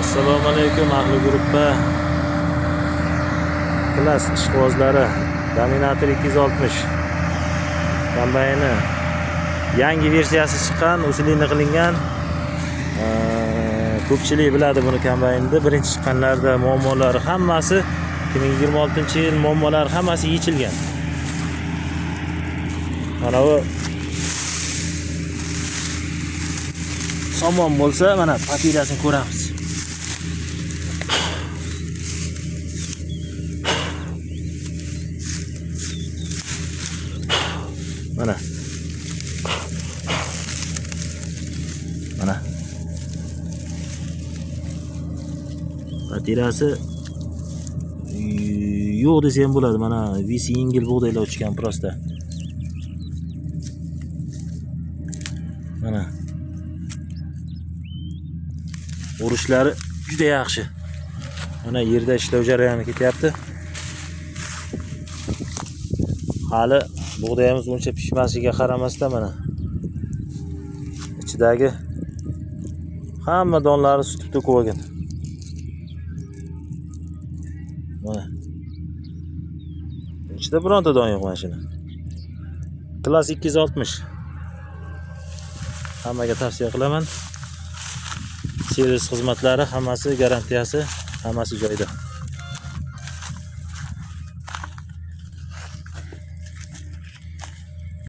Assalomu alaykum ahli gruppa klass ishqibozlari. Dominator 260 kombayni yangi versiyasi chiqqan, usilini qilingan. Ko'pchilik biladi buni kombaynni. Birinchi chiqqanlarda muammolari hammasi 2026-yil muammolari hammasi yechilgan. Mana bu somon bo'lsa, mana patirasini ko'ramiz. Mana. Mana. Patirasi yo'q desa ham bo'ladi. Mana visi yengil bug'doylar uchgan prosta. Mana. Urishlari juda yaxshi. Mana yerda ishlov jarayoni ketyapti. Hali bug'doyimiz uncha pishmasligiga qaramasdan mana ichidagi hamma donlari sutib to'kib olgan. Mana. Ichida bironta don yo'q mana shuni. Klass 260. Hammaga tavsiya qilaman. Servis xizmatlari hammasi, garantiyasi hammasi joyida.